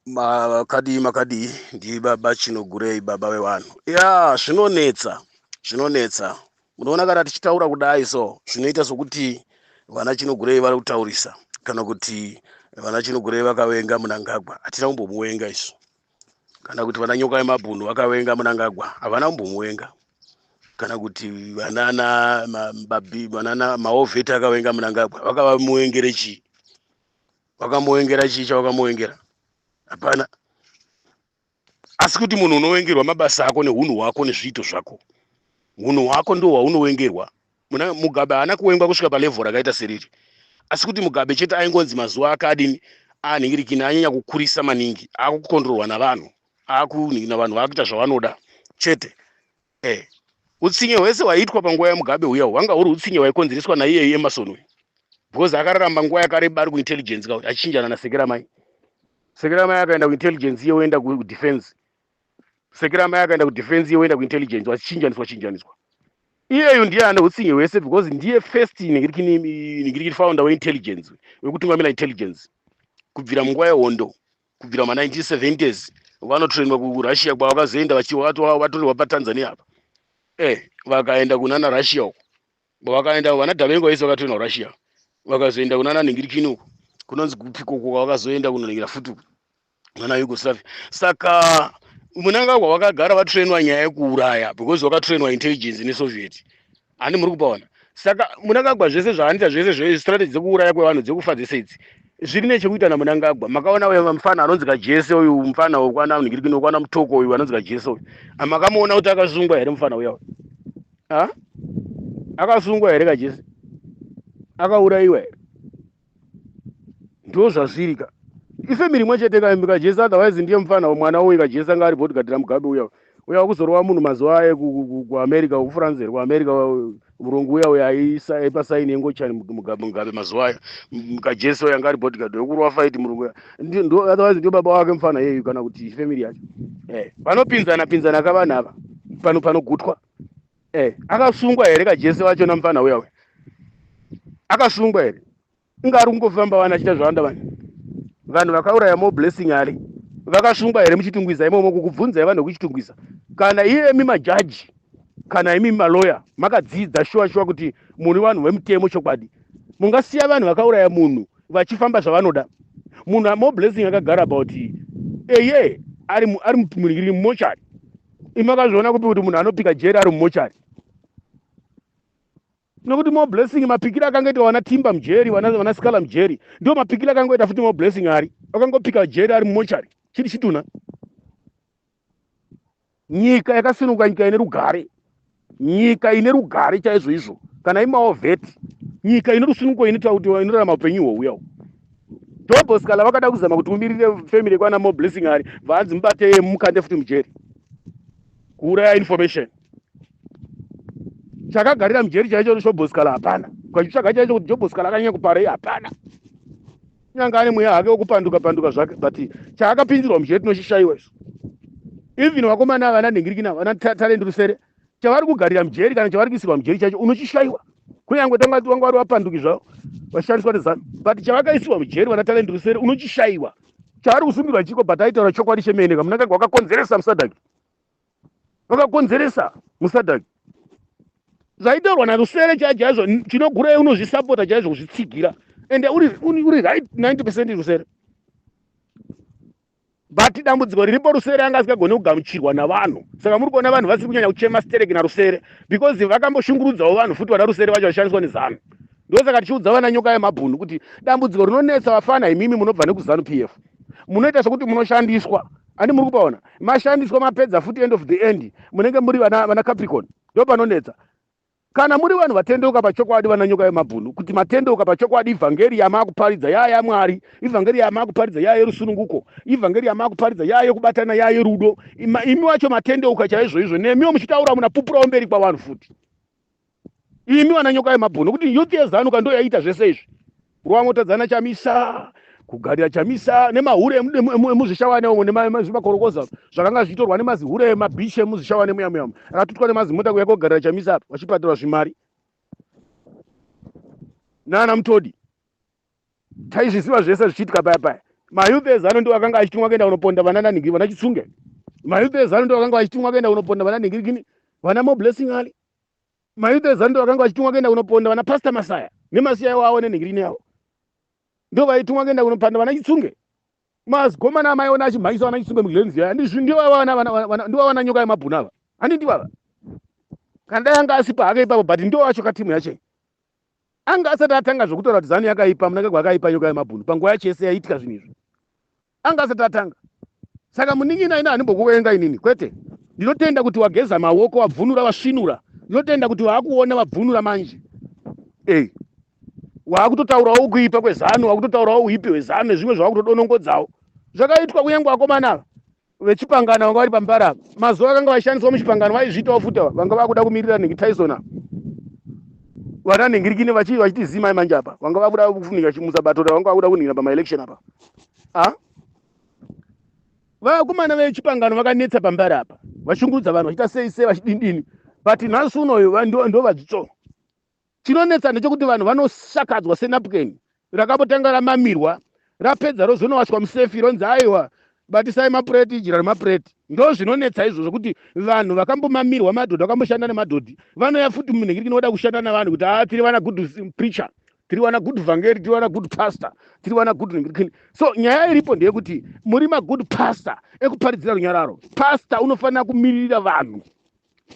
Makadii makadii, ndibaba Chinogurei, baba vevanhu. Ya, zvinonetsa, zvinonetsa. Munoona kana tichitaura kudai so, zvinoita sokuti vana Chinogurei vari kutaurisa, kana kuti vana Chinogurei vakavenga Munangagwa. Hatina kumbomuvenga isu. Kana kuti vana Nyoka yemabhunu vakavenga Munangagwa, havana kumbomuvenga. Kana kuti vanana babi, vanana maovheti akavenga Munangagwa, vakavamuvengere chii? Vakamuvengera chii chavakamuwengera? Hapana. Asi kuti munhu unowengerwa mabasa ako neunhu hwako nezviito zvako. Unhu hwako ndo hwaunowengerwa. Muna Mugabe haana kuwengwa kusvika palevhel rakaita seriri, asi kuti Mugabe chete aingonzi mazuva ake adini, anhingirikini, anyanya kukurisa maningi, akukondrorwa navanhu, akunhingina vanhu, vakuita zvavanoda chete. Utsinye hwese hwaiitwa panguva yaMugabe huya hwanga huri utsinye hwaikonzereswa naiyeyu Emerson uyu, because akararama nguva yakareba ari kuintelligence ka, achinjana naSekeramai. Sekeramai akaenda kuintelligence, iye oenda kudefense. Sekeramai akaenda kudefense, iye oenda kuintelligence, vachichinjaniswa chinjaniswa. Iyeyu ndiye ane utsinye hwese, because ndiye first ningirikini founder weintelligence, wekutungamira intelligence kubvira munguva yehondo, kubvira ma1970s. Vanotrainwa kuRussia kwavakazoenda, vatorerwa paTanzania apa. Vakaenda kunana Russia uko, vakaenda vana Dhavengo vese vakatrainwa Russia, vakazoenda kunana ningirikini uko, kunonzi kupikoko kwavakazoenda kunoningira futi uko vana Yugoslavia. Saka Munangagwa vakagara vatrainwa nyaya yekuuraya, because vakatrainwa intelligence neSoviet. Hani muri kupaona? Saka Munangagwa zvese zvaanoita, zvese zvestrategy dzekuuraya kwevanhu, dzekufa dzese idzi, zviri nechekuita naMunangagwa. Makaona uyo mufana anonzi Kajese uyu, mufana wekwana ningirikini, wekwana Mutoko uyu anonzi Kajese uyu, makamuona kuti akasungwa here mufana uya? Ha, akasungwa here Kajese? Akaurayiwa here? Ndo zvazviri ka, ifamily imwe chete Kajese. Otherwise ndiye mufana mwana uyu Kajese anga ari bodyguard raMugabe uya uya wekuzorova munhu mazuva aye kuAmerica, kuFrance here, kuAmerica, murungu uya uya aipa saini yengochani Mugabe mazuva ayo. Kajese uya anga ari bodyguard wekurova fight murungu uya. Otherwise ndio baba wake mufana iyeyu, kana kuti family yacho. Vanopinzana pinzana kavanhu ava pano panogutwa. Akasungwa here Kajese wacho namufana uya uya? Akasungwa here? Inga ari kungofamba vana achiita zvawanda. Vanhu vakauraya More Blessing ari vakasungwa here muChitungwiza imomo? Kukubvunzai vanhu vekuChitungwiza, kana iyemi majaji, kana imi maloya makadzidza shuwa shuwa kuti muri vanhu vemutemo chokwadi, mungasiya vanhu vakauraya munhu vachifamba zvavanoda? Munhu More Blessing akagara about eye ari muningiri mumochari. Imakazviona kupi kuti munhu anopika jeri ari mumochari? Nokuti More Blessing mapikiro akangoita vana Timba mujeri, vana Sikhala mujeri, ndo mapikiro akangoita futi More Blessing, ari akangopika jeri ari mumochari, chiri chitunha. Nyika yakasununguka, nyika ine rugare, nyika ine rugare chaizvo izvo, kana imaovheti, nyika ine rusununguko, inoita kuti inorarama upenyu ihwo huya. Jobo Sikhala vakada kuzama kuti umirire family kwana More Blessing ari vanzi mubateye, mukande futi mujeri, kuuraya information. Chakagarira mujeri chaicho Jobo Sikhala hapana. Ukachitsvaga chaicho kuti Jobo Sikhala akanyanya kuparei, hapana. Kunyange ane mweya hake wekupanduka panduka zvake, but chaakapindirwa mujeri tinoshishayiwa isu. Even vakomana vana Nhingirikina, vana Talent Rusere, chavari kugarira mujeri kana chavari kuisirwa mujeri chacho unochishayiwa. Kunyange tangati vanga vari vapanduki zvavo vashandiswa neZANU, but chavakaisirwa mujeri vana Talent Rusere unochishayiwa, chavari kusungirwa chiko? But aitaura chokwadi chemene kaMunangagwa wakakonzeresa muSADC, vakakonzeresa muSADC. Zvaitaurwa naRusere chaizvo, Chinogurei unozvisapota chaizvo, kuzvitsigira, ende uri right 90% Rusere. But dambudziko riripo, Rusere anga asingagoni kugamuchirwa navanhu. Saka muri kuona vanhu vasiri kunyanya kuchema stereki naRusere, because vakamboshungurudzawo vanhu futi vana Rusere vacho vachishandiswa neZANU. Ndosaka tichiudza vana Nyoka yemabhunu kuti dambudziko rinonetsa vafana imimi munobva nekuZANU PF, munoita sekuti munoshandiswa. Andi muri kupaona mashandiswa, mapedza futi, end of the end munenge muri vana Capricorn. Ndo panonetsa. Kana muri vanhu vatendeuka pachokwadi, vana Nyoka yemabhunu, kuti matendeuka pachokwadi, ivhangeri yamakuparidza yaa yaMwari, ivhangeri yamakuparidza yaa yerusununguko, ivhangeri yamakuparidza yaa yekubatana, yaa yerudo, imi wacho matendeuka chaizvo izvo, nemiwo muchitaura munapupurawo mberi kwavanhu futi, imi vana Nyoka yemabhunu, kuti youth yeZANU ka ndo yaita zvese izvi, rwamotadzana Chamisa, kugarira Chamisa nemahure emuzvishawane umo, nemazvimakorokoza zvakanga zvichitorwa nemazihure emabhishi emuzvishawane muya muya, akatutwa nemazimota kuya kogarira Chamisa apa, vachipatirwa zvimari nana Mutodi. Taizviziva zvese zvichiitika paya paya. Mayouth eZanu ndiwo akanga achitumwa kuenda kunoponda vana nanhingi, vana Chitsunge. Mayouth eZanu ndiwo akanga achitumwa kuenda kunoponda vana nhingirikini, vana Moblessing Ali. Mayouth eZanu ndiwo akanga achitumwa kuenda kunoponda vana Pastor Masaya nemasiya wavo nenhingirini yavo. Ndo vaitumwa kuenda kunopanda vana Chitsunge. Mazigomana amaiona achimhanyisa vana Chitsunge muGlen View. Handizvi ndivo vana vana ndivo vana nyoka yemabhunu ava. Handi ndivo ava. Kana dai anga asipo hake ipapo, but ndo wacho katimu yacho. Anga asati atanga zvekutaura kuti Zanu yakaipa, Mnangagwa akaipa, nyoka yemabhunu panguva yacho yese yaiitika zvinhu izvi. Anga asati atanga. Saka munin'ina, ini handimbokuvenga inini, kwete. Ndinotenda kuti wageza maoko, wabvunura, wasvinura. Ndinotenda kuti waakuona, wabvunura manje. Ei. Waakutotaurawo kuipa kweZanu, waakutotaurawo uipi hweZanu nezvimwe zvawakutodonongodzawo. Zvakaitwa kunyange vakomana ava vechipangano vanga vari pambara apa. Mazuva akanga vachishandiswa muchipangano vaizviitawo futi ava, vanga vakuda kumirira nhingi Tyson ava. Vana nhingirikini vachiti zimai manje apa. Vanga vakuda kufunika chimusa bato vanga vakuda kunhingira pama election apa. Ah? Vakomana vechipangano vakanetsa pambara apa. Vashungurudza vanhu vachiita sei sei vachidindini. But nhasi unoyu ndo vadzitso. Chinonetsa ndechekuti vanhu vanosakadzwa senapukeni rakambotanga ramamirwa, rapedza rozonowachwa musefi ronzi aiwa, batisai mapureti, jira remapureti. Ndo zvinonetsa izvozvo kuti vanhu vakambomamirwa madhodhi, vakamboshanda nemadhodhi, vanouya futi munhingirikini voda kushanda navanhu kuti haa, tiri vana good preacher, tiri vana good vhangeri, tiri vana good pastor, tiri vana good nhingirikini. So nyaya iripo ndeyekuti muri magood pastor ekuparidzira runyararo. Pastor unofanira kumiririra vanhu.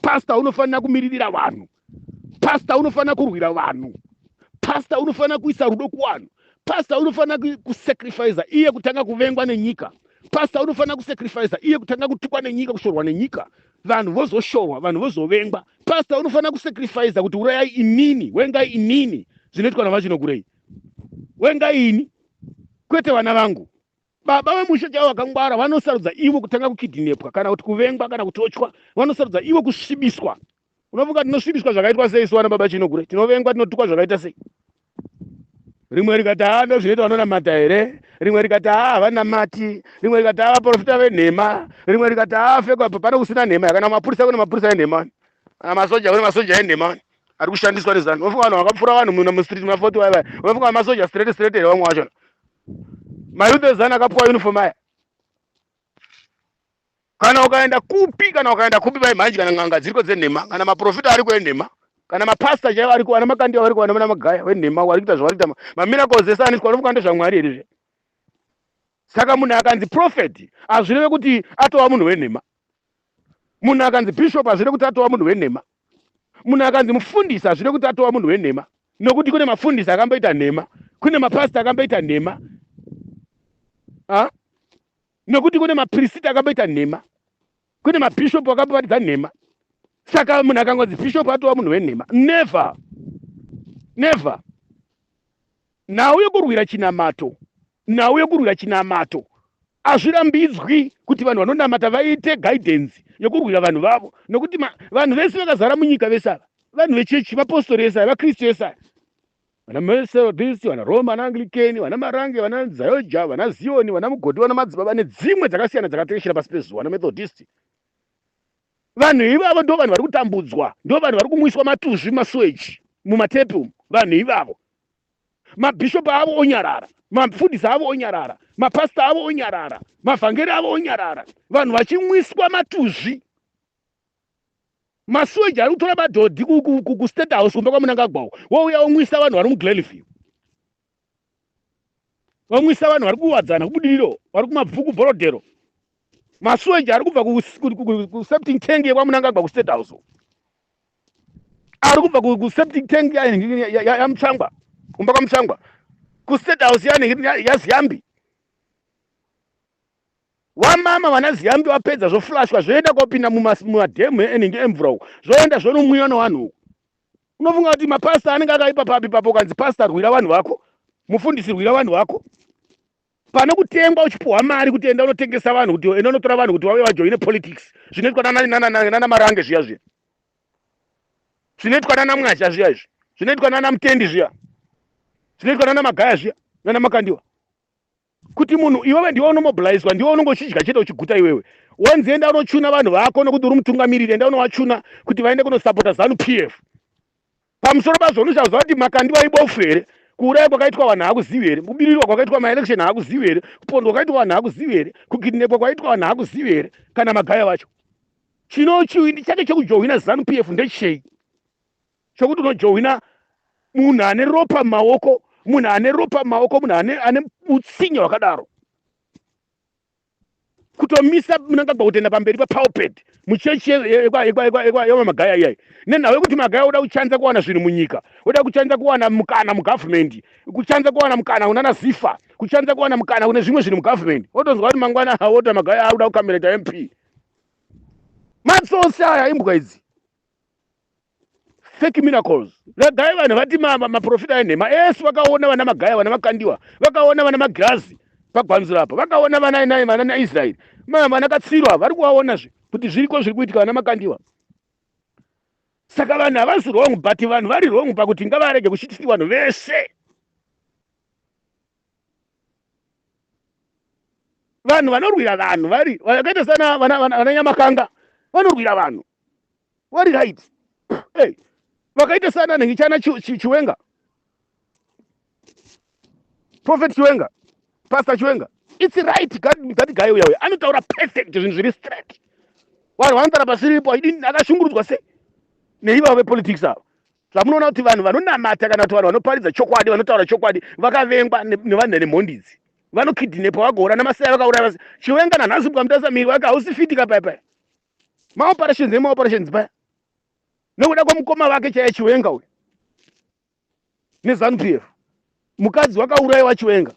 Pastor unofanira kumiririra vanhu. Pastor unofanira kurwira vanhu. Pastor unofanira kuisa rudo kuvanhu. Pastor unofanira kusacrifice iye kutanga kuvengwa nenyika. Pastor unofanira kusacrifice iye kutanga kutukwa nenyika, kushorwa nenyika, vanhu vozoshorwa, vanhu vozovengwa. Pastor unofanira kusacrifice kuti urayai inini, wengai inini, zvinoitwa naVaChinokurei, wengai ini, kwete vana vangu. Baba vemusha chaivo vakangwara vanosarudza ivo kutanga kukidhinepwa kana kuti kuvengwa kana kutochwa. Vanosarudza ivo kusvibiswa. Unofunga tinosvibiswa zvakaitwa sei isu vana baba Chinogure? Tinovengwa, tinotukwa zvakaita sei? Rimwe rikati haa, ndozvinoita vanonamata here? Rimwe rikati haa, havanamati. Rimwe rikati haa, vaprofita venhema. Rimwe rikati haa, fekwa pano kusina nhema. Kana mapurisa, kune mapurisa enhema. Kana masoja, kune masoja enhema ari kushandiswa neZanu. Unofunga vanhu vakapfura vanhu muna mustreet muna 40 vaya? Unofunga masoja straight straight here vamwe vacho? Mayouth eZanu akapuwa uniform aya. Kana ukaenda kupi, kana ukaenda kupi vaimhanji, kana n'anga dziriko dzenhema, kana maprofita ariko enhema, kana mapasta chaivo ariko, vana Makandiwa variko, vana Magaya venhema vari kuita zvavari kuita, mamiracles ese anoitwa, unofunga ndezvaMwari here zve? Saka munhu akanzi prophet hazvireve kuti atova munhu wenhema. Munhu akanzi bishop hazvireve kuti atova munhu wenhema. Munhu akanzi mufundisi hazvireve kuti atova munhu wenhema, nokuti kune mafundisi akamboita nhema, kune mapasita akamboita nhema, ha? Nokuti kune maprisita akamboita nhema, kune mabhishopu akambobatidza nhema. Saka munhu akangonzi bhishopu atova munhu wenhema? Never, never. Nhau yekurwira chinamato, nhau yekurwira chinamato hazvirambidzwi kuti vanhu vanonamata vaite guidance yekurwira vanhu vavo, nokuti vanhu vese vakazara munyika, vese ava vanhu vechechi, vapostori vese ava, vaKristu vese ava, vana Methodist, vana Roma, vana Anglican, vana Marange, vana Zayoja, vana Zioni, vana Mugodi, vana Madzibaba nedzimwe dzakasiyana dzakatekeshera pasi pezuva, vana Methodist. Vanhu ivavo ndo vanhu vari kutambudzwa, ndo vanhu vari kumwiswa matuzvi mumasuweji, mumatepi umu. Vanhu ivavo, mabhishopu avo onyarara, mafundisi avo onyarara, mapasita avo onyarara, mavhangeri avo onyarara, vanhu vachimwiswa matuzvi. Masuweji ari kutora madhodhi kuState House kumba kwaMnangagwa, wouya omwisa vanhu vari muGlenview, vamwisa vanhu vari kuWadzana, kuBudiriro, vari kuMabvuku, Bhorodhero. Masuweji ari kubva kuseptic tank yekwaMnangagwa kuState House, ari kubva kuseptic tank yaMutsvangwa, kumba kwaMutsvangwa kuState House yaZiyambi. Wamama vana Ziyambi vapedza, zvoflashwa, zvoenda kopinda mumadhemu enenge emvura uku, zvoenda zvonomwiwa nevanhu uku. Unofunga kuti mapasta anenge akaipa papi papo? Ukanzi pasta, rwira vanhu vako, mufundisi, rwira vanhu vako, pane kutengwa uchipiwa mari kuti enda unotengesa vanhu, kuti enda unotora vanhu kuti vauye vajoine politics, zvinoitwa nana Marange zviya zviya, zvinoitwa nana Mwazha zviya izvi, zvinoitwa nana Mutendi zviya, zvinoitwa nana Magaya zviya, nana Makandiwa, kuti munhu iwewe ndiwe unomobilizwa, ndiwe unonge uchidya chete uchiguta. Iwewe wanzi enda unochuna vanhu vako nokuti uri mutungamiriri, enda unovachuna kuti vaende kunosapota ZANU PF. Pamusoro pazvo unochaziva kuti Makandiwa ibofu here? Kuuraya kwakaitwa vanhu haakuzivi here? Kubirirwa kwakaitwa maelection haakuzivi here? Kupondwa kwakaitwa vanhu haakuzivi here? Kukidnepwa kwaitwa vanhu haakuzivi here? Kana Magaya vacho, chino chivindi chake chekujohwina ZANU PF ndechei? Chokuti unojohwina munhu ane ropa mumaoko, munhu ane ropa mumaoko, munhu ane utsinye hwakadaro, kutomisa Mnangagwa kutenda pamberi papulpit muchechi yevamagaya iyai, nenhau yekuti Magaya oda kuchanza kuwana zvinhu munyika, oda kuchanza kuwana mukana mugavhumendi, kuchanza kuwana mukana kunana Zifa, kuchanza kuwana mukana kune zvimwe zvinhu mugavhumendi. Otonzwa kuti mangwana ota Magaya akuda kukamereta MP. Matsotsi aya, imbwa idzi, fake miracles. Regai vanhu vati maprofita enhema ese. Vakaona vana Magaya, vana Makandiwa vakaona, vana Magirazi pagwanzura apa vakaona, vana nai, vana naIsraeri, vana Katsiro vari kuvaonazve kuti zviriko zviri kuitika, vana Makandiwa. Saka vanhu havasi wrong, but vanhu vari wrong pakuti ngavarege kuchitisi vanhu vese. Vanhu vanorwira vanhu vari vakaita sana vana Nyamakanga, vanorwira vanhu vari right. Hey, vakaita sana nhengichana Chiwenga, Prophet Chiwenga, Pastor Chiwenga, it's right. That guy uya uya anotaura perfect zvinhu zviri straight. Vanhu vanotaura pasiripo. Akashungurudzwa sei neivavo vepolitics ava? Zvamunoona kuti vanhu vanonamata kana kuti vanhu vanoparidza chokwadi, vanotaura chokwadi, vakavengwa nevanhu nemhondi idzi. Vanokidnepa, vagoura namasaya, vakauraya Chiwenga. Nanhasi mukamutarisa, miri wake hausi fit kapaya paya, maoperations nemaoperations paya, nekuda kwemukoma vake chaiye Chiwenga uyu neZANU PF. Mukadzi wakaurayiwa Chiwenga.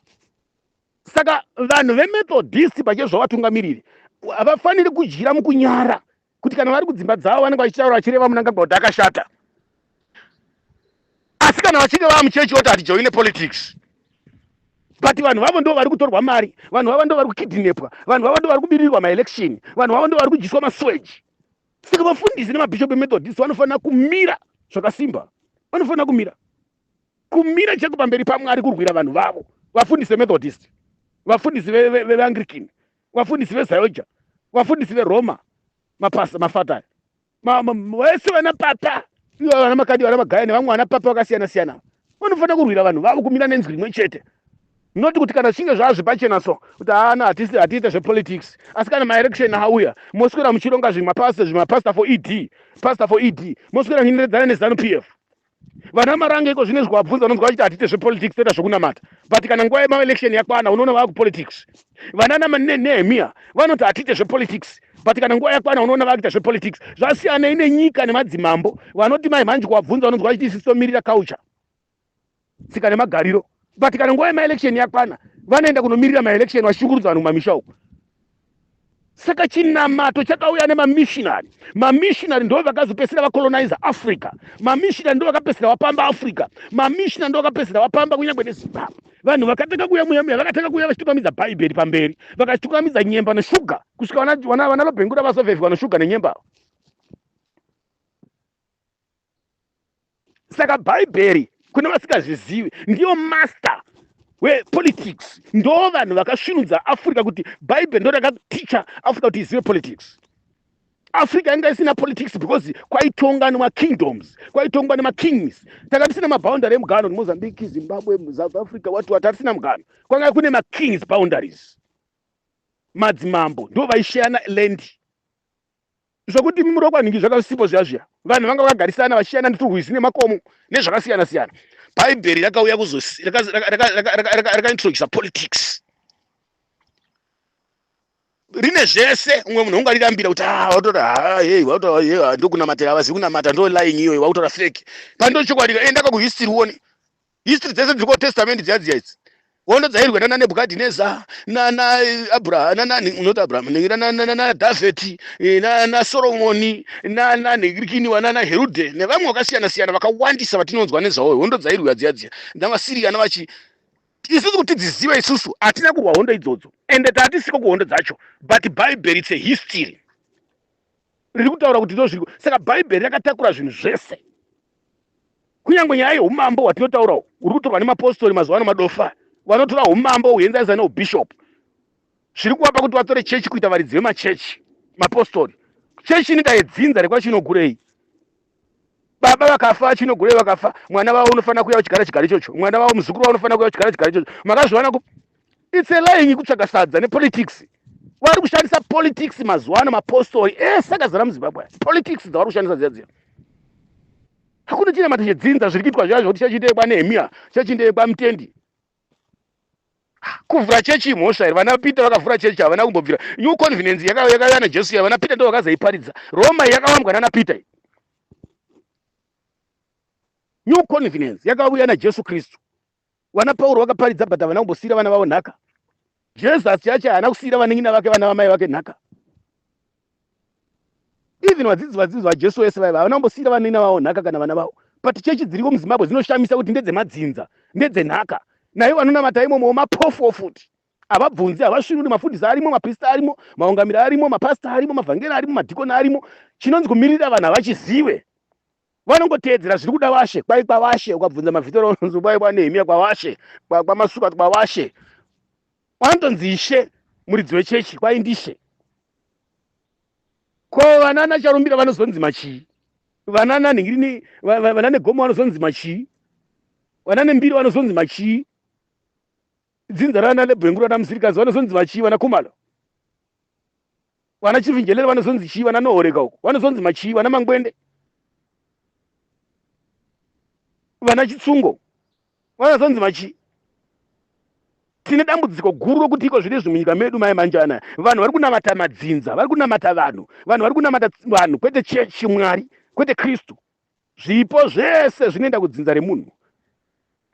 Saka vanhu veMethodist pachezvavatungamiriri havafaniri kudyira mukunyara kuti kana vari kudzimba dzavo vanenge vachitaura vachireva Mnangagwa kuti akashata, asi kana vachinge vava muchechi voti hatijoine politics. But vanhu vavo ndo vari kutorwa mari, vanhu vavo ndo vari kukidnepwa, vanhu vavo ndo vari kubirirwa maelection, vanhu vavo ndo vari kudyiswa masewage. Saka vafundisi nemabhishopu eMethodist vanofanira kumira zvakasimba, vanofanira kumira cheko pamberi paMwari kurwira vanhu vavo. Vafundisi veMethodist, vafundisi veAnglican, vafundisi veZAOGA, vafundisi veRoma, mapasa, mafata, vese vana papa ivo, vana Makadi, vana Magaya nevamwe vana papa vakasiyana siyana, vanofanira kurwira vanhu vavo, kumira nenzwi rimwe chete, noti kuti kana zvichinge zvava zvepachena so kuti haana hatiite zvepolitics, asi kana maelection auya moswera muchironga zvimapasta, zvimapastor for ED, pastor for ED, moswera muchineredzana neZANU PF. Vana Marange iko zvine zvikuvabvunza, unonzwa vachiti hatiite zvepolitics, toita zvokunamata, but kana nguva yemaelection yakwana unoona vava kupolitics. Vana Nehemia vanoti hatiite zvepolitics, but kana nguva yakwana unoona vakuita zvepolitics. Zvasiyanei nenyika nemadzimambo vanoti mai mhanji kuvabvunza unonzwa vachiti isi tomirira culture, tsika nemagariro, but kana nguva yemaelection yakwana vanoenda kunomirira maelection vachishungurudza vanhu kumamisha uku. Saka chinamato chakauya nemamissionary. Mamissionary ndo vakazopedzisira vacoloniza Africa. Mamissionary ndo vakapedzisira vapamba Africa. Mamissionary ndo vakapedzisira vapamba kunyange neZimbabwe. Vanhu vakatanga kuuya muya muya, vakatanga kuuya vachitungamidza Bhaibheri pamberi, vakachitungamidza nyemba neshuga, kusvika vana Lobengula vazovhevhiwa neshuga nenyemba. Saka Bhaibheri, kune vasingazvizivi, ndiyo master wepolitics. Ndo vanhu vakasvinudza Africa kuti Bhaibheri ndo rakaticha Africa kuti izive politics. Africa yanga isina politics because kwaitonga nemakingdoms, kwaitongwa nemakings. Taka tisina maboundary emugano, Mozambique, Zimbabwe, South Africa, wati wati, hatisina mugano. Kwanga kune makings boundaries, madzimambo ndo vaishayana land, zvokuti murokwanhingi zvakasipo zviya zviya. Vanhu vanga vakagarisana vachishayana neturwizi nemakomo nezvakasiyana siyana. Bhaibheri rakauya rakaintrodusa politics rine zvese. Umwe munhu ungarirambira kuti ah, watora hey, watora ndokunamatira, havazivi kunamata, ndo lying iyoyo, wakutora fake pando chokwadi. Endaka kuhistory uone history dzese dziri kuTestament dziya dziya idzi, hondo dzairwa nana Nebhukadhineza, nana Abraham, nana unoti Abraham, naDhavheti, naSoromoni, nanhikirikiniwa, nana Herudhe nevamwe vakasiyana siyana vakawandisa vatinonzwa nezvavo. Hondo dzairwa dziya dziya navasiriya navachi, isusu kuti tidzizive, isusu hatina kurwa hondo idzodzo, ende tatisiko kuhondo dzacho, but Bhaibheri, it's a history riri kutaura kuti ndo zviriko. Saka Bhaibheri rakatakura zvinhu zvese, kunyange nyaya yeumambo hwatinotaura uri kutorwa nemapostori mazuva ano, madofa vanotora umambo huenzanisa neubishop, zviri kuvapa kuti vatore chechi kuita varidzi vemachechi, mapostori. Chechi inoita yedzinza rekwaChinogurei. Baba vakafa, Chinogurei vakafa, mwana vavo unofanira kuuya uchigara chigaro ichocho. Mwana vavo, muzukuru wavo unofanira kuuya uchigara chigaro ichocho. Makazviwana ku It's a lying kutsvaga sadza nepolitics. Vari kushandisa politics mazuva ano, mapostori ese akazara muZimbabwe. Politics dzavari kushandisa dziya dziya. Hakuna chinamato chedzinza zviri kuitwa zviya zvokuti chechi kwaNehemia, chechi ndekwaMutendi. Kuvhura chechi imhosva here? Vana Peter vakavhura chechi, havana kumbobvira. New Covenant yakauya naJesu ya vana Peter ndo vakazoiparidza. Roma yakavambwa nana Peter. New Covenant yakauya naJesu Kristu. Vana Pauro vakaparidza but havana kumbosiyira vana vavo nhaka. Jesus yacho haana kusiyira vanin'ina vake vana vamai vake nhaka. Even vadzidzi vadzidzi vaJesu vese vaiva havana kumbosiyira vanin'ina vavo nhaka kana vana vavo. But chechi dziriko muZimbabwe dzinoshamisa kuti ndedzemadzinza, ndedzenhaka. Naivo vanonamata imomo mapofuwo futi. Havabvunzi, havasvinuri, mafundisi arimo, maprista arimo, maungamiri arimo, mapasita arimo, mavhangeri arimo, madhikoni arimo. Chinonzi kumirira vanhu havachizive. Vanongoteedzera zviri kuda vashe. Kwai kwavashe, ukabvunza mavhitora unonzi kwai kwaNehemia kwavashe, kwaMasuka kwavashe. Vanotonzi ishe, muridzi wechechi, kwai ndishe. Ko vanana Charumbira vanozonzi machii? Vanana Nhingirini, vana Negomo vanozonzi machii? Vana Nembiri vanozonzi machii? Dzinza rana Lebhenguru vana Mzilikazi vanozonzi machii? Vana Khumalo, vana Chivinjelele vanozonzi chii? Vana Nohoreka uko vanozonzi machii? Vana Mangwende, vana Chitsungo vanozonzi machii? Tine dambudziko guru rokuti iko zvino izvi munyika medu mai manje anaya vanhu vari kunamata madzinza, vari kunamata vanhu, vanhu vari kunamata vanhu kwete chechi, Mwari kwete Kristu. Zvipo zvese zvinoenda kudzinza remunhu,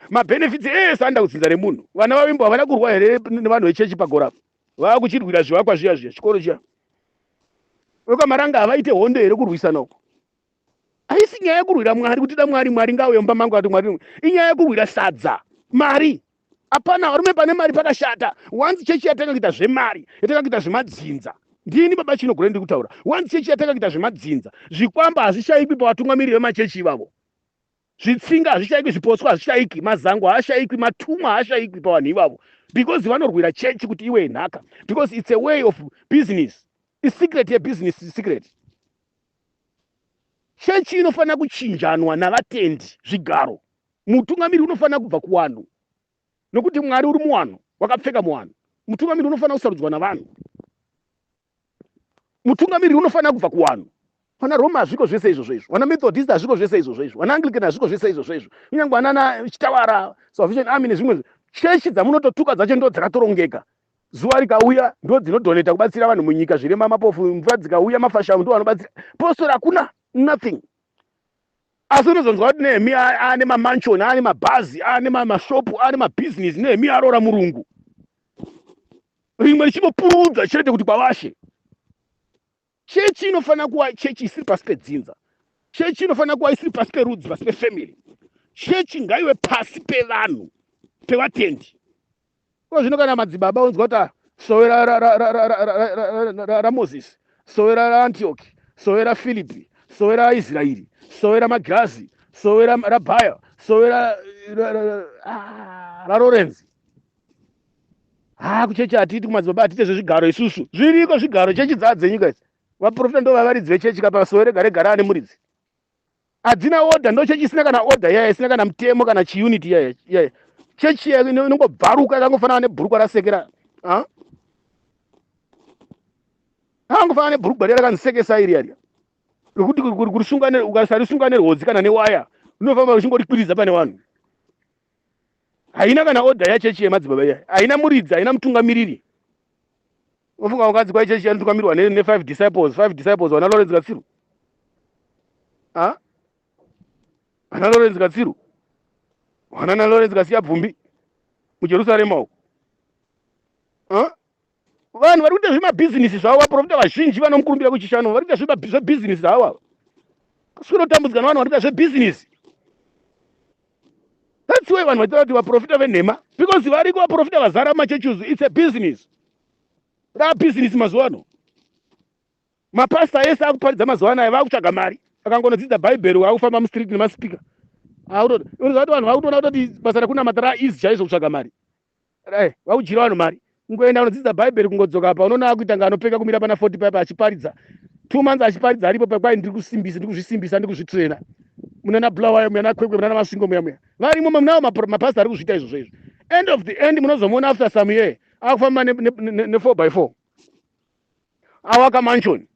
mabenefits ese anoenda kudzinza remunhu. Vana vavimbo havana kurwa here nevanhu vechechi pagora? Vava kuchirwira zvivakwa zviya zviya, chikoro chiya. Vekwamaranga havaite hondo here kurwisana uko? Haisi nyaya yekurwira Mwari kuti da Mwari, Mwari ngauye mumba mangu ati Mwari. Inyaya yekurwira sadza, mari. Hapana varume, pane mari pakashata. Once chechi yatanga kuita zvemari, yatanga kuita zvemadzinza. Ndini baba Chinogore ndiri kutaura. Once chechi yatanga kuita zvemadzinza, zvikwamba hazvishaikwi pavatungamiriri vemachechi ivavo. Zvitsinga hazvishaikwi, zvipotswa hazvishaikwi, mazango haashaikwi, matumwa haashaikwi pavanhu ivavo. Because vanorwira chechi kuti iwe nhaka. Because it's a way of business. Isecret yebusiness secret. Chechi inofanira kuchinjanwa navatendi zvigaro. Mutungamiri unofanira kubva kuwanhu nokuti Mwari uri muwanhu, wakapfeka muwanhu. Mutungamiri unofanira kusarudzwa navanhu. Mutungamiri unofanira kubva kuwanhu. Vana Roma hazviko zvese izvozvo izvo. Vana Methodist hazviko zvese izvozvo izvo. Vana Anglican hazviko zvese izvozvo izvo. Kunyange vanana Chitawara, Salvation Army nezvimwe chechi dzamunototuka dzacho ndo dzakatorongeka. Zuva rikauya ndo dzinodoneta kubatsira vanhu munyika, zvirema, mapofu, mvura dzikauya, mafashamu ndo vanobatsira. Postori hakuna nothing. Asi unozonzwa kuti Nehemia aane mamansion, aane mabhazi, aane mashopu, aane mabhizinesi. Nehemia aroora murungu. Rimwe richingopururudza chete kuti kwavashe. Chechi inofanira kuva chechi isiri pasi pedzinza. Chechi inofanira kuva isiri pasi perudzi, pasi pefamily. Chechi ngaive pasi pevanhu, pevatendi. Ko zvino kana madzibaba onzwa kuti ah, sowe raMozisi, sowe raAntioki, sowe raFilipi, sowe raIsraeri, sowe raMagirazi, sowe raBhaya, sowe raLorenzi. Ha, kuchechi hatiiti, kumadzibaba hatiite zvezvigaro isusu. Zviriko zvigaro, chechi dzaa dzenyika idzi. Vaprofita ndo vavaridzi vechechi kapa sowe rega rega raane muridzi. Hadzina order, ndo chechi isina kana order yaya, isina kana mutemo kana chiunity yaya yaya. Chechi yaya inongobvaruka yakangofanana nebhurukwa rasekera. Ha? Akangofanana nebhurukwa riya rakandisekesa iri yariya. Rekuti kurisunga ukasarisunga nerwodzi kana newaya, unofamba uchingorikwiridza pane vanhu. Haina kana order yachechi yemadzibaba iya. Haina muridzi, haina mutungamiriri. Unofunga unganzi kwai chechi yanotungamirwa ne five disciples, five disciples vana Lawrence Katsiru. Ha? Vana Lawrence Katsiru. Vana na Lawrence Kasiya Bvumbi muJerusarema uko. Ha? Vanhu vari kuita zvemabhizinisi zvavo, vaprofita vazhinji vanomukurumbira kuchishanu vari kuita zvebhizinisi zvavo ava. Kuswero tambudzika nevanhu vari kuita zvebhizinisi. That's why vanhu vachitaura kuti vaprofita venhema, because variko vaprofita vazara mumachechi. It's a business. Raa business mazuva ano. Mapasta ese akuparidza mazuva anaya vakutsvaga mari. Akangonodzidza bhaibheri wakufamba mustreet nemaspeaker. Unoziva kuti vanhu vakutoona kutoti basa rekunamata raa easy chaizvo kutsvaga mari. Eh, vakudyira vanhu mari. Kungoenda unodzidza bhaibheri, kungodzoka apa unoona akuita nga anopfeka kumira pana 40 paipa achiparidza. 2 months achiparidza aripo pa, kwai ndiri kusimbisa, ndiri kuzvisimbisa, ndiri kuzvitraina. Munana Bulawayo, muyana Kwekwe, munana Masvingo muya muya. Varimo munawo mapastor ari kuzviita izvozvo izvo. End of the end munozomuona after some year akufamba ne, ne, ne, ne 4 by 4. Awaka mansion.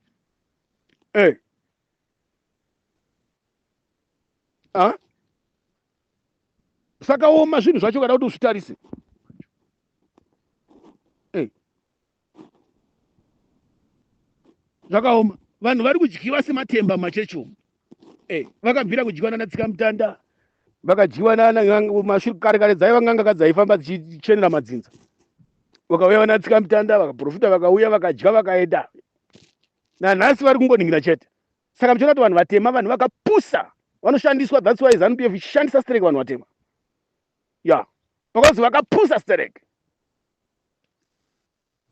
Eh. Ah? Sakaoma zvinhu zvacho kada kuti uzvitarise. Eh. Zvakaoma. Vanhu vari kudyiwa sematemba mumachechi umu. Eh, vakabvira kudyiwa nana tsikamutanda. Vakadyiwa nana mashure kare kare dzaiva n'anga kadzaifamba dzichenera madzinza. Vakauya vana tsikamutanda vakaprofita vakauya vakadya vakaenda. Nanhasi vari kungoningira chete. Saka muchiona kuti vanhu vatema vanhu vakapusa vanoshandiswa that's why ZANU PF ichishandisa sterek vanhu vatema. Ya. Because vakapusa sterek.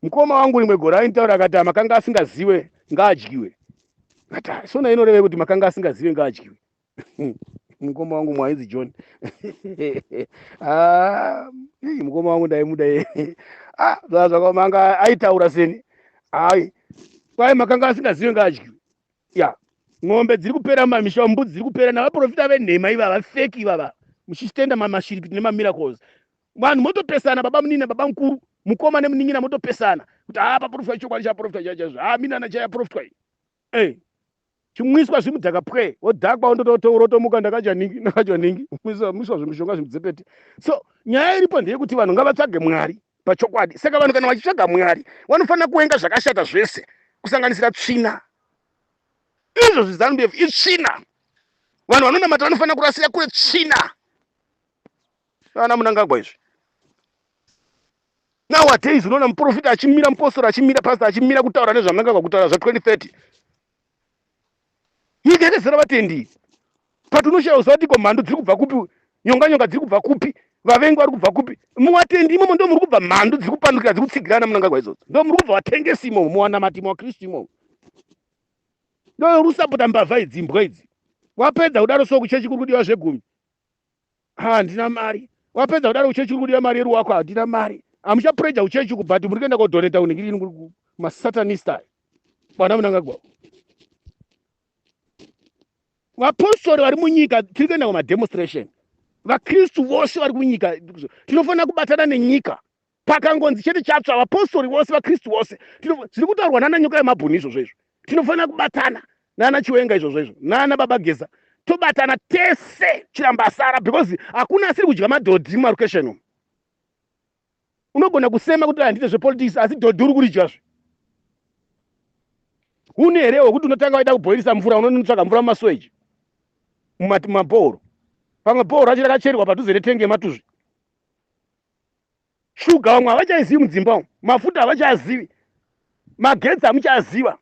Mukoma wangu rimwe gore ainitaura akati ah, makanga asingaziwe ngaadyiwe. Akati ah, sona inoreve kuti makanga asingaziwe ngaadyiwe. Mukoma wangu mwainzi John. Ah, mukoma wangu ndaimuda iye. Ah, zvakaoma anga aitaura seni. Ai. Kwai makanga asingaziwe ngaadyiwe. Ya. Ng'ombe dziri kupera mumamisha, mbudzi dziri kupera navaprofita venhema ivava, fake ivava. Muchitenda mamashiripiti nemamiracles. Vanhu motopesana baba munini baba mukuru, mukoma nemunin'ina motopesana kuti haa paprofitwa chokwadi chaprofitwa chaicho chaizvo. Haa minana chayaprofitwa iyi. Eh. Chimwiswa zvimudhaka pwe, wodhakwa wondotomuka ndakadya ningi, ndakadya ningi. Mwiswa mwiswa zvimishonga zvimudzepete. So nyaya iripo ndeyekuti vanhu ngavatsvage Mwari pachokwadi. Saka vanhu kana vachitsvaga Mwari vanofanira kuwenga zvakashata zvese kusanganisira tsvina. Izvo zviZanu PF itsvina. Vanhu vanonamata vanofanira kurasira kure tsvina. Ana Mnangagwa izvi. Nowadays unoona muprofita achimira, mupostori achimira, pastor achimira kutaura nezvaMnangagwa, kutaura zva 2030. Nyika yakazara vatendi. But unoshaya kuziva kuti ko mhandu dziri kubva kupi, nyonga nyonga dziri kubva kupi, vavengi vari kubva kupi. Muvatendi imomo ndo muri kubva mhandu dziri kupandukira dziri kutsigira ana Mnangagwa idzodzo. Ndo muri kubva vatengesi imomo, muvanamati muvaKristu imomo. Ndo uri kusapota mbavha idzi, imbwa idzi. Wapedza kudaro so kuchechi kuri kudiwa zvegumi. Handina mari. Wapedza kudaro kuchechi kuri kudiwa mari yeruwako, handina mari. Hamuchapreja kuchechi uku but muri kuenda kodoneta kunenge masatanist aya. Vana Mnangagwa. Vapostori vari munyika tiri kuenda kumademonstration. VaKristu vose vari kunyika tinofanira kubatana nenyika. Pakangonzi chete chatsva vapostori vose vaKristu vose zviri kutaurwa nana nyoka yemabhunu izvozvo izvo. Tinofanira kubatana nana Chiwenga izvozvo izvo nana Baba Geza tobatana tese chirambasara because hakuna asiri kudya madhodhi mumarokesheni umu. Unogona kusema kuti handite zvepolitics asi dhodhi uri kuridyazve. Hune here hwekuti unotanga waida kubhoirisa mvura unonotsvaga mvura mumasweji mumabhohoro pamwe bhohoro racho rakacherwa padhuze netenge yematuzvi. Shuga vamwe havachaizivi mudzimba umu, mafuta havachazivi, magetsi hamuchaziva.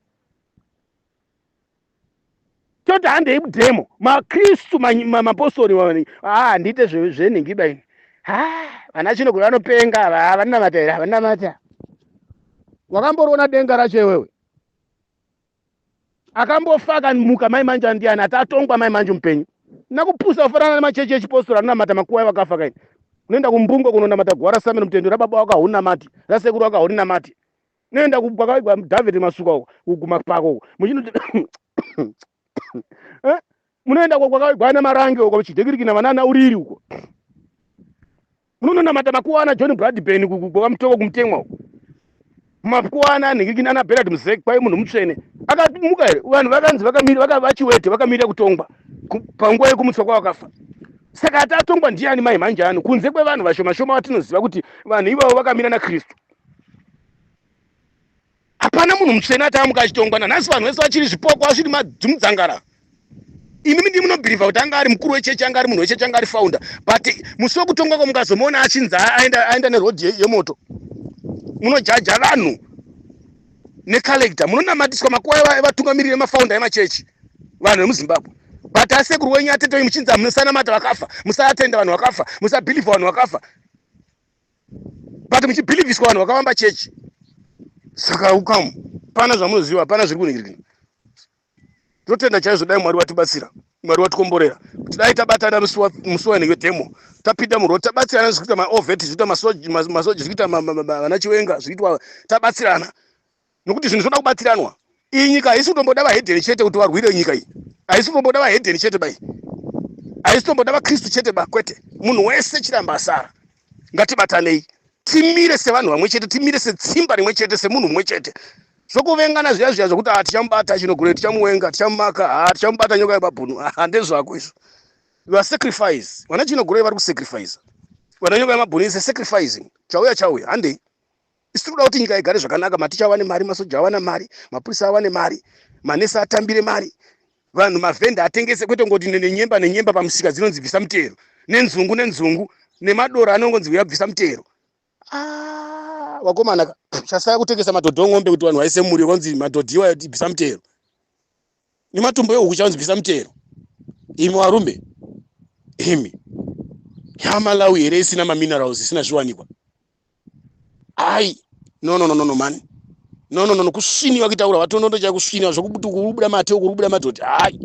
Toti handei mudhemo makristu mapostori ah, handiite zvenhingiba ini. Ha, vana chinogona vanopenga ava, havanamata here? Havanamata. Wakamboriona denga racho iwewe? Akambofa akamuka mai manje ndiani ati atongwa mai manje mupenyu nakupusa kufanana nemachechi echipostori anonamata makuwa evakafa kaini unoenda kumbungo kunonamata guva rasameno mutendo rababa wako haunamati rasekuru wako haurinamati unoenda kwakaigwa David Masuka uko kumapako uko muchinoti eh? Munoenda kwakaigwa ana Marange uko muchidhekirikina vanana uriri uko munononamata makuwa ana John Bradburn kwaMutoko kumutemwa uko makuwa ana anhingirikini ana Bernard Muzek kwai munhu mutsvene akamuka here vanhu vakanzi vakamira vakavachiwete vakamira kutongwa panguva yekumutswa kwavakafa saka ati atongwa ndiani mai manje ano kunze kwevanhu vashoma shoma vatinoziva kuti vanhu ivavo vakamira naKristu Hapana munhu mutsvene ati amuka achitongwa nanhasi vanhu vese vachiri zvipoko vachiri madzimudzangara. Imi ndimi munobhilivha kuti anga ari mukuru wechechi anga ari munhu wechechi anga ari founder but musi wekutongwa ko mukazomuona achinzi aenda aenda neroad yemoto munojaja vanhu necollector munonamatiswa makuva evatungamiriri emaFounder emachechi vanhu vemuZimbabwe but asekuru wenyu atete wenyu muchinzi musanamata vakafa musaatenda vanhu vakafa musabhilivha vanhu vakafa but muchibhilivhiswa vanhu vakavamba chechi saka ukamu pana zvamunoziva hapana zviri kuningirikina tinotenda chaizvo dai mwari vatibatsira mwari vatikomborera kuti dai tabatana musi wanenge demo tapinda muroad tabatsirana zviri kuita maovet zviri kuita masoja zviri kuita vana chiwenga zviri kuitwa tabatsirana nokuti zvinhu zvinoda kubatsiranwa iyi nyika haisi kutomboda vahedheni chete kuti varwire nyika iyi haisi kutomboda vahedheni chete bai Haisitomboda vaKristu chete ba, kwete. Munhu wese chiramba asara. Ngatibatanei. Timire sevanhu vamwe chete, timire setsimba rimwe chete, semunhu mumwe chete. Zvokuvengana zviya zviya zvokuti ah tichamubata Chinogurei, tichamuvengwa, tichamumaka, ah tichamubata nyoka yemabhunu. Ah ndezvako izvo. You are sacrifice. Vana Chinogurei vari kusacrifice. Vana nyoka yemabhunu is a sacrificing. Chauya chauya, handei. Isu tiri kuda kuti nyika igare zvakanaka, maticha awane mari, masoja awane mari, mapurisa awane mari, manesi atambire mari, vanhu mavhenda atengese, kwete ngoti nenyemba nenyemba pamusika dzinonzi bvisa mutero, nenzungu nenzungu, nemadora anongonzi uya bvisa mutero. Ah, wakomana ka, chasaya kutengesa madhodhi ong'ombe kuti vanhu vaise muriwo konzi madhodhi iwayo bvisa mutero. Nematumbo ehuku chaunzi bvisa mutero. Imi varume, imi. YaMalawi here isina maminerals, isina zviwanikwa? Ai, no, no, no, no, no, man. No, no, no, no, kusviniwa kuitaura vatonondo chai kusviniwa zvokuti kubuda mate uku kubuda madhodhi. Ai.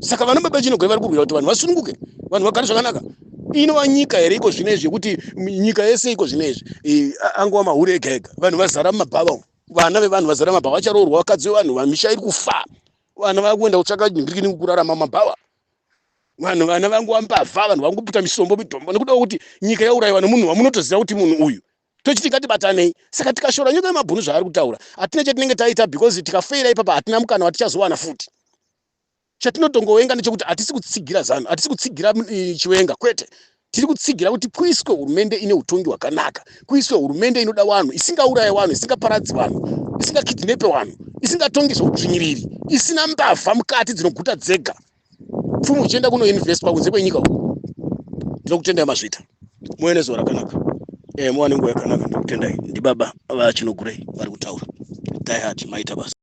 Saka vana baba Chinogurei vari kurwira kuti vanhu vasununguke, vanhu vagare zvakanaka. Inova nyika here iko zvino izvi yekuti nyika yese iko zvino izvi angova mahure ega ega. Vanhu vazara mumabhava umu. Vana vevanhu vazara mumabhava vacharoorwa vakadzi vevanhu, vamisha iri kufa. Vana vakuenda kutsvaka nhingirikini kurarama mumabhava. Vanhu vana vangu vambavha, vanhu vanguputa misombo mitombo nekuda kwekuti nyika yaurayiwa nemunhu wamunotoziva kuti munhu uyu tochiti ngatibatanei. Saka tikashora nyoka yemabhunu zvaari kutaura hatina chatinenge taita, because tikafeira ipapa hatina mukana watichazowana futi. Chatinotongovenga ndechekuti hatisi kutsigira ZANU, hatisi kutsigira Chiwenga, kwete. Tiri kutsigira kuti kuiswe hurumende ine utongi hwakanaka, kuiswe hurumende inoda vanhu, isingauraye vanhu, isingaparadzi vanhu, isingakidnepe vanhu, isingatongi zveudzvinyiriri, isina mbavha mukati dzinoguta dzega pfumi uchienda kunoinvestwa kunze kwenyika uko. Ndinokutendai mazvita, muve nezuva rakanaka, muwane nguva yakanaka. Ndinokutendai. Ndibaba vaChinogurei vari kutaura. Die hard, maita basa.